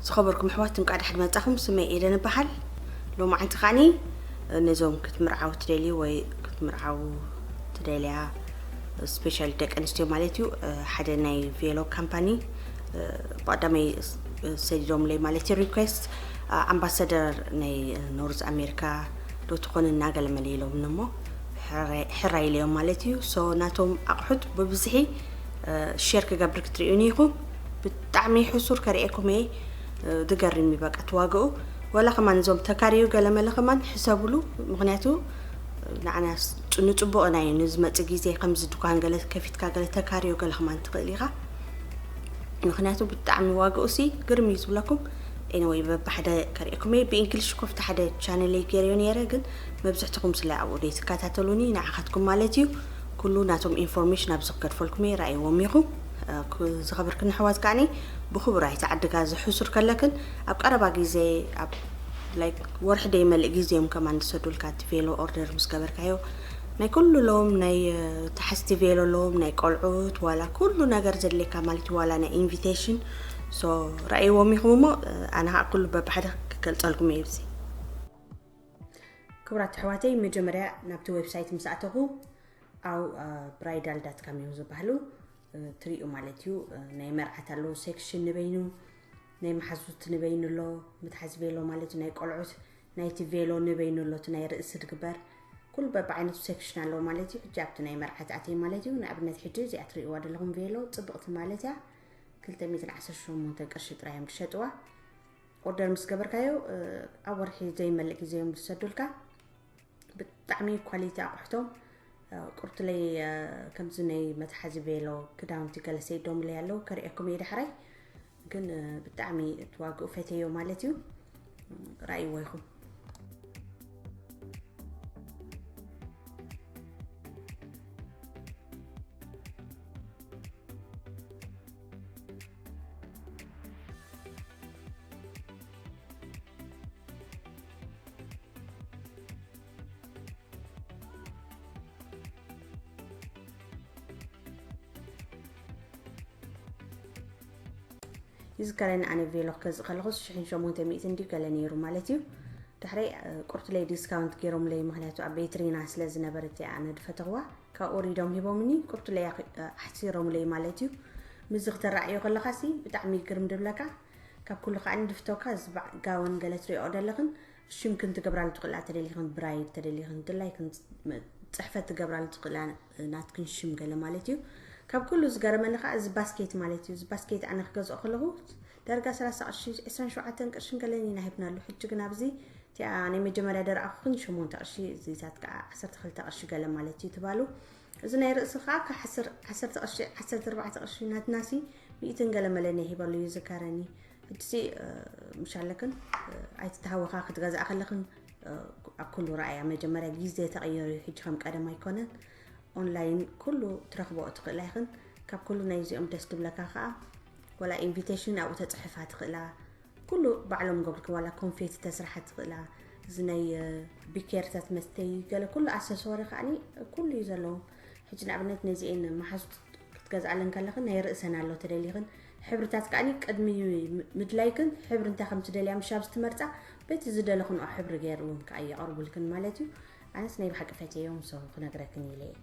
ዝኸበርኩም ኣሕዋት፣ እንኳዕ ደሓን መጻኹም። ስመይ ኤደን እበሃል። ሎማዓንቲ ከዓኒ ነዞም ክትምርዓው ትደልዩ ወይ ክትምርዓው ትደልያ፣ ስፔሻሊ ደቂ ኣንስትዮ ማለት እዩ፣ ሓደ ናይ ቬሎ ካምፓኒ ብቐዳመይ ሰዲዶምለይ ማለት እዩ፣ ሪኩዌስት። ኣምባሳደር ናይ ኖርዝ ኣሜሪካ ዶ ትኾኑ እናገለመለ ኢሎም እሞ ሕራይ ኢለዮም ማለት እዩ። ሶ ናቶም ኣቑሑት ብብዝሒ ሼር ክገብር ክትርእዩኒ ኢኹም። ብጣዕሚ ሕሱር ከርእየኩም እየ። ዝገርም እዩ በቃ እቲ ዋግኡ። ወላ ከማን እዞም ተካሪዩ ገለመለ ከማን ሕሰብሉ። ምኽንያቱ ንዓና ንፅቡቕና እዩ ንዝመፅእ ግዜ። ከምዚ ድኳን ገለ ከፊትካ ገለ ተካሪዮ ገለ ከማን ትኽእል ኢኻ። ምኽንያቱ ብጣዕሚ ዋግኡ ሲ ግርም እዩ ዝብለኩም። ኤኒወይ በብሓደ ከርእየኩም እየ። ብእንግሊሽ ኮፍቲ ሓደ ቻነለይ ገይረዮ ነይረ፣ ግን መብዝሕትኹም ስለ ኣብኡ ዘይትከታተሉኒ ንዓኻትኩም ማለት እዩ። ኩሉ ናቶም ኢንፎርሜሽን ኣብዚ ክገድፈልኩም እየ፣ ራእይዎም ኢኹም። ዝኸበርክን ኣሕዋት ከዓኒ ብኽቡር ኣይትዓድጋ። ዝሕሱር ከለክን ኣብ ቀረባ ግዜ ኣብ ላይክ ወርሒ ደይመልእ ግዜ እዮም ከማን ዝሰዱልካ። እቲ ቬሎ ኦርደር ምስ ገበርካዮ ናይ ኩሉ ኣለዎም፣ ናይ ተሓዝቲ ቬሎ ኣለዎም፣ ናይ ቆልዑት፣ ዋላ ኩሉ ነገር ዘድልየካ ማለት እዩ፣ ዋላ ናይ ኢንቪቴሽን። ሶ ራእይዎም ኢኹም እሞ ኣነ ከዓ ኩሉ በብሓደ ክገልፀልኩም እየ። እዚ ክቡራት ኣሕዋተይ፣ መጀመርያ ናብቲ ዌብሳይት ምስ ኣተኹ ኣው ብራይዳል ዳት ካም እዮም ዝበሃሉ። ትሪኡ ማለት እዩ። ናይ መርዓት ኣለዉ ሴክሽን ንበይኑ፣ ናይ መሓዙት ንበይኑ ኣሎ፣ ምትሓዝ ቬሎ ማለት እዩ። ናይ ቆልዑት ናይቲ ቬሎ ንበይኑ ኣሎ፣ እቲ ናይ ርእሲ ዝግበር ኩሉ በብዓይነቱ ሴክሽን ኣለዎ ማለት እዩ። ሕጂ ኣብቲ ናይ መርዓት ኣተይ ማለት እዩ። ንኣብነት ሕጂ እዚኣ ትሪእዋ ዘለኹም ቬሎ ፅብቕቲ ማለት እያ። ክልተ ሚእትን ዓሰርተ ሸሞንተ ቅርሺ ጥራይ እዮም ዝሸጥዋ። ኦርደር ምስ ገበርካዮ ኣብ ወርሒ ዘይመልእ ግዜ እዮም ዝሰዱልካ። ብጣዕሚ ኳሊቲ ኣቑሕቶም ቁርትለይ። ከምዚ ናይ መትሓዚ ቬሎ ክዳውንቲ ገለ ሰይዶምለይ ኣለዉ፣ ከርእየኩም እየ ዳሕራይ። ግን ብጣዕሚ እቲ ዋግኡ ፈተዮ ማለት እዩ። ራእይዎ ኢኹም። ይዝከረኒ ኣነ ቬሎ ክገዝእ ከለኹ ሽሕን ሸሞንተ ሚእትን ድዩ ገለ ነይሩ ማለት እዩ። ድሕረይ ቁርትለይ ዲስካውንት ገይሮምለይ፣ ምኽንያቱ ኣብ ቤትሪና ስለ ዝነበረት እያ ኣነ ዝፈተኽዋ። ካብ ኦሪዶም ሂቦምኒ ቁርትለይ ኣሕሲሮምለይ ማለት እዩ። ምዚ ክተረኣዮ ከለኻሲ ብጣዕሚ ግርም ድብለካ። ካብ ኩሉ ከዓ ንድፍተውካ እዚ በዓ-፣ ጋውን ገለ ትሪኦ ደለኽን ሽምክን ትገብራሉ ትኽእላ ተደሊኽን፣ ብራይድ ተደሊኽን፣ ድላይክን ጽሕፈት ትገብራሉ ትኽእላ ናትክን ሽም ገለ ማለት እዩ። ካብ ኩሉ ዝገረመኒ ከዓ እዚ ባስኬት ማለት እዩ። እዚ ባስኬት ኣነ ክገዝኦ ከለኹ ዳርጋ ሰላሳ ቅርሺ፣ ዕስራን ሸውዓተን ቅርሽን ገለን ኢና ሂብናሉ። ሕጂ ግን ኣብዚ እቲኣ ናይ መጀመርያ ደረኣኹክን ሸሞንተ ቅርሺ፣ እዚታት ከዓ ዓሰርተ ክልተ ቅርሺ ገለ ማለት እዩ ትባሉ። እዚ ናይ ርእሲ ከዓ ካብ ዓሰርተ፣ ዓሰርተ ቅርሺ፣ ዓሰርተ ኣርባዕተ ቅርሺ ናትናሲ ሚእትን ገለ መለ ናይ ሂበሉ እዩ ዝከረኒ። ሕጂሲ ምሻለክን ኣይትተሃወኻ ክትገዝኣ ከለኽን ኣብ ኩሉ ረኣያ። መጀመርያ ግዜ ተቐይሩ እዩ፣ ሕጂ ከም ቀደም ኣይኮነን። ኦንላይን ኩሉ ትረኽቦ ትኽእላ ኢኽን። ካብ ኩሉ ናይ እዚኦም ደስ ትብለካ ከዓ ወላ ኢንቪቴሽን ኣብኡ ተፅሕፋ ትኽእላ። ኩሉ ባዕሎም ገብርክ ዋላ ኮንፌቲ ተስርሓ ትኽእላ። እዚ ናይ ቢኬርታት መስተይ ገለ ኩሉ ኣሰሰወሪ ከዓኒ ኩሉ እዩ ዘለዎም። ሕጂ ንኣብነት ነዚኤን መሓዙት ክትገዝኣለን ከለኽን ናይ ርእሰን ኣሎ ተደሊኽን። ሕብርታት ከዓኒ ቅድሚ ምድላይክን ሕብሪ እንታይ ከም ትደልያ ምሽ ኣብዚ ትመርጻ በቲ ዝደለኽንኦ ሕብሪ ገይሩ እውን ከዓ የቐርቡልክን ማለት እዩ። ኣነስ ናይ ብሓቂ ፈትየዮም ሰው ክነግረክን ኢለ እየ።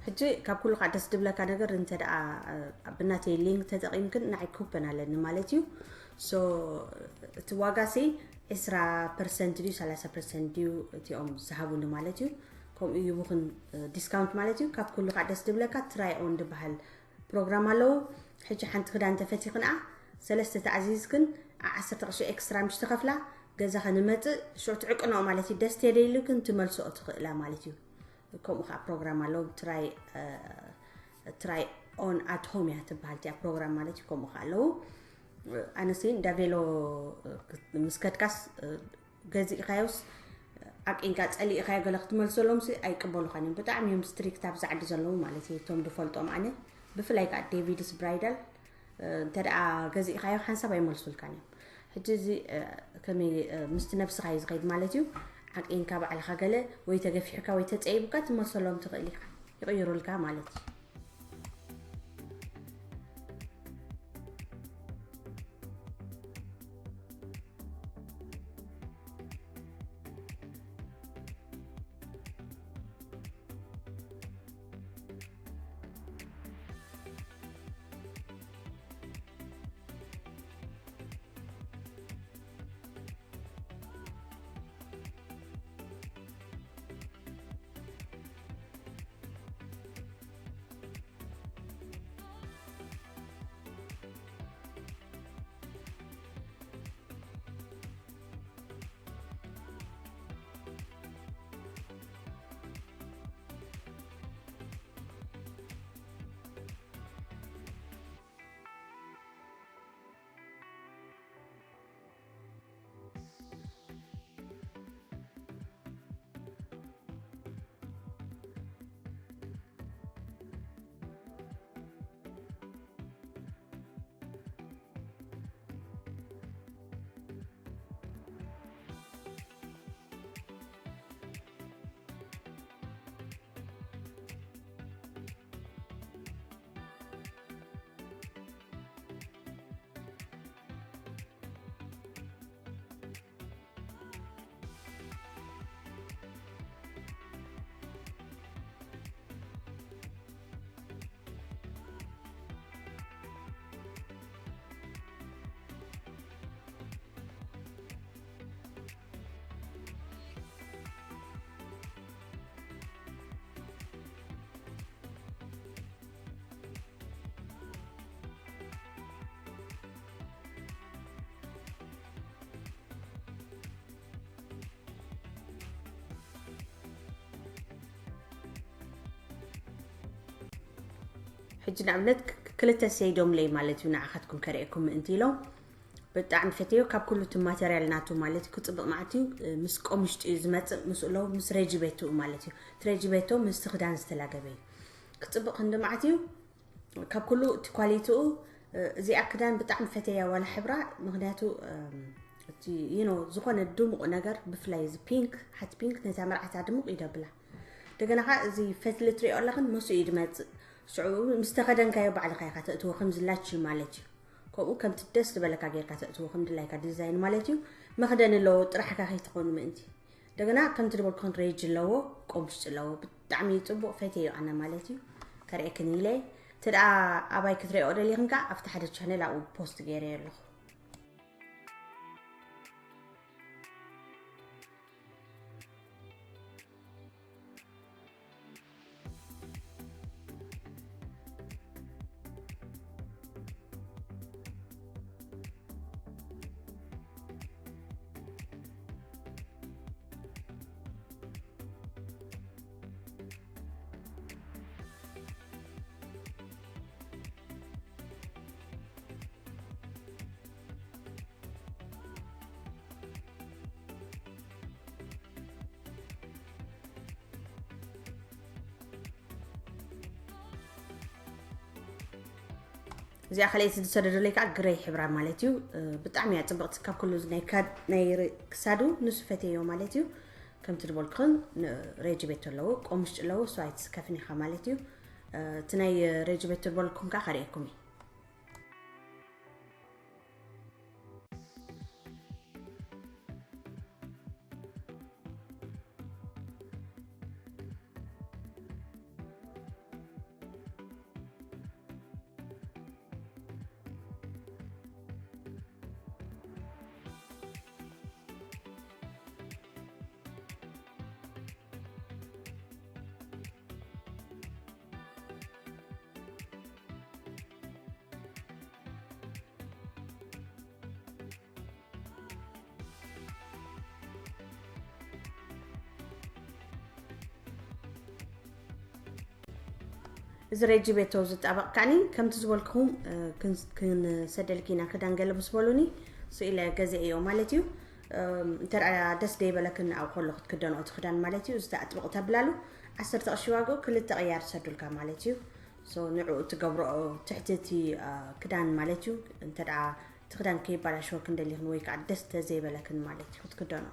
ሕጂ ካብ ኩሉ ከዓ ደስ ድብለካ ነገር እንተ ደኣ ብናተይ ሊንክ ተጠቒምክን ንዓይ ኩፐን ኣለኒ ማለት እዩ። ሶ እቲ ዋጋ ሲ ዕስራ ፐርሰንት ድዩ ሰላሳ ፐርሰንት ድዩ እቲኦም ዝሃቡኒ ማለት እዩ። ከምኡ ይቡኽን ዲስካውንት ማለት እዩ። ካብ ኩሉ ከዓ ደስ ድብለካ ትራይ ኦን ድበሃል ፕሮግራም ኣለዉ። ሕጂ ሓንቲ ክዳን ተፈቲኽንኣ ሰለስተ ተኣዚዝክን ዓ-፣ ዓሰርተ ቅርሺ ኤክስትራ ምሽ ትኸፍላ ገዛኸ ንመጽእ ሽዑ ትዕቅንኦ ማለት እዩ። ደስ ተደይልክን ትመልስኦ ትኽእላ ማለት እዩ። ከምኡ ከዓ ፕሮግራም ኣለዉ። ትራይ ትራይ ኦን ኣት ሆም እያ ትበሃል እቲኣ ፕሮግራም ማለት እዩ። ከምኡ ከዓ ኣለዉ። ኣነሲ እንዳ ቬሎ ምስ ከድካስ ገዚእኻዮስ ኣቂንካ ጸሊእኻዮ ገለ ክትመልሰሎም ሲ ኣይቅበሉኻን እዮም። ብጣዕሚ እዮም ስትሪክት ኣብዚ ዓዲ ዘለዉ ማለት እዩ። እቶም ዝፈልጦም ኣነ ብፍላይ ከዓ ዴቪድስ ብራይዳል እንተ ደኣ ገዚእኻዮ ሓንሳብ ኣይመልሱልካን እዮም። ሕጂ እዚ ከመይ ምስቲ ነብስኻ እዩ ዝኸይድ ማለት እዩ። ዓቂንካ ባዕልኻ ገለ ወይ ተገፊሕካ ወይ ተጸይቡካ ትመልሰሎም ትኽእል ኢኻ፣ ይቕይሩልካ ማለት እዩ። ሕጂ ንኣብነት ክ- ክልተ ሰይዶምለይ ማለት እዩ፣ ንዓኻትኩም ከርእየኩም ምእንቲ ኢሎም። ብጣዕሚ ፈትዮ። ካብ ኩሉ እቲ ማቴሪያል ናቱ ማለት እዩ ክፅብቕ ማለት እዩ። እ፣ ምስ ቆምሽጢ እዩ ዝመፅእ፣ ምስ ለው ምስ ሬጂ ቤቱ ማለት እዩ። እቲ ሬጂ ቤቶ ምስ ክዳን ዝተላገበ እዩ። ክፅብቕ ክንዲ ማለት እዩ። ካብ ኩሉ እቲ ኳሊቲኡ፣ እ፣ እዚኣ ክዳን ብጣዕሚ ፈተያ ዋላ ሕብራ። ምክንያቱ እም፣ እቲ ዩኖ ዝኾነ ድሙቕ ነገር፣ ብፍላይ እዚ ፒንክ፣ ሓቲ ፒንክ ነታ መርዓታ ድሙቕ ይደብላ። እንደገና ከዓ እዚ ፈትሊ ትሪኦ ኣለኽን መሱ እዩ ድመፅእ። ሽዑ ምስ ተኸደንካዮ ባዕልኻ ኢኻ ተእትዎ፣ ከምዚ ላቺ ማለት እዩ። ከምኡ ከምቲ ደስ ዝበለካ ጌርካ ተእትዎ፣ ከም ድላይካ ዲዛይን ማለት እዩ። መኽደን ኣለዎ፣ ጥራሕካ ከይትኾኑ ምእንቲ። እንደገና ከምቲ ድበልኩኽን ሬጅ ኣለዎ፣ ቆምሽጢ ኣለዎ። ብጣዕሚ እዩ ፅቡቕ፣ ፈትየዮ ኣነ ማለት እዩ። ከርእየክን ኢለ። እቲ ደኣ ኣባይ ክትሪኦ ደሊኽን ከዓ ኣብቲ ሓደ ቻነል ኣብኡ ፖስት ገይረዮ ኣለኹ። እዚኣ ካልኣይቲ ዝሰደደለይ ከዓ ግረይ ሕብራ ማለት እዩ። እ፣ ብጣዕሚ እያ ፅብቕቲ። ካብ ኩሉ ናይ ካድ-፣ ናይ ር-፣ ክሳዱ ንሱ ፈትየዮ ማለት እዩ። ከምቲ ዝበልኩኽን ን-፣ ሬጅ ቤት ኣለዎ፣ ቆምሽጢ ኣለዎ፣ እሱ ኣይትስከፍን ኢኻ ማለት እዩ። እ፣ እቲ ናይ ሬጅ ቤት ዝበልኩም ከዓ ከርእየኩም እዩ። እዚ ሬጂ ቤቶ ዝጣበቕ ከዓኒ ከምቲ ዝበልኩኹም፣ እ፣ ክን-፣ ክንሰደልኪ ኢና ክዳን ገለ ምስ በሉኒ፣ ስኢለ ገዚኤዮ ማለት እዩ። እም፣ እንተ ደኣ ደስ ደይበለክን ኣብኡ ከሎ ክትክደንኦ እቲ ክዳን ማለት እዩ። እዚ ኣጥብቕ ተብላሉ ዓሰርተ ቅርሺ ዋግኡ ክልተ ቅያር ትሰዱልካ ማለት እዩ። ሶ ንዕኡ ትገብርኦ ትሕቲ እቲ፣ እ፣ ክዳን ማለት እዩ። እንተ ደኣ እቲ ክዳን ከይባላሸወክን ደሊኽን ወይ ከዓ ደስ ተዘይበለክን ማለት እዩ ክትክደንኦ።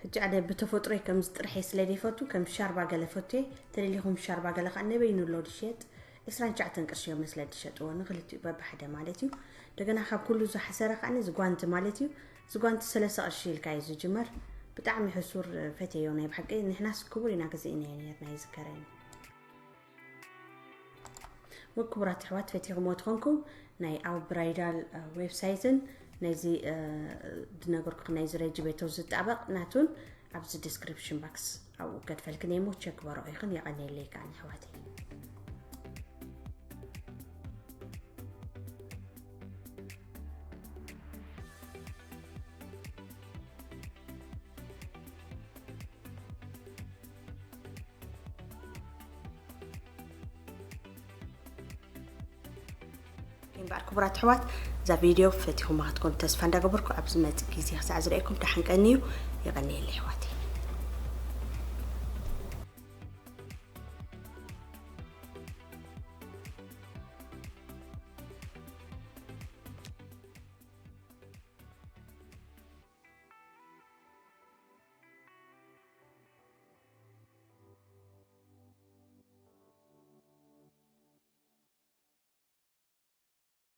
ሕጂ ኣነ ብተፈጥሮይ ከምዚ ጥርሐ ስለ ዘይፈቱ ከም ሻርባ ገለ ፈትየ፣ ተደሊኹም ሻርባ ገለ ከዓ ነበይኑ ኣሎ ድሸጥ፣ ዕስራን ትሽዓተን ቅርሺ እዮም መስለ ድሸጥዎ ንክልቲኡ በብሓደ ማለት እዩ። እንደገና ካብ ኩሉ ዝሓሰረ ከዓ እዚ ጓንቲ ማለት እዩ። እዚ ጓንቲ ሰለስተ ቅርሺ ኢልካ እዩ ዝጅመር። ብጣዕሚ ሕሱር ፈትየዮ ናይ ብሓቂ። ንሕናስ ክቡር ኢና ገዚእናዮ ነርና ይዝከረኒ። ክቡራት ኣሕዋት ፈቲኹምዎ ትኾንኩም ናይ ኣብ ብራይዳል፣ እ፣ ዌብሳይትን ናይዚ፣ እ፣ ዝነገርኩ ናይዚ ሬጂ ቤቶ ዝጣበቕ ናቱን ኣብዚ ዲስክሪፕሽን ባክስ ኣብኡ ከድፈልክን እየ እሞ ቸክ በረኦ ይኽን። የቐንየለይ ከዓኒ ኣሕዋተይ። እምበኣር ክቡራት ኣሕዋት፣ እዛ ቪድዮ ፈቲኹማ ክትኮኑ ተስፋ እንዳገበርኩ፣ ኣብ ዝመጽእ ግዜ ክሳዕ ዝርእየኩም ደሓን ቀንዩ። የቐንየለይ ኣሕዋተይ።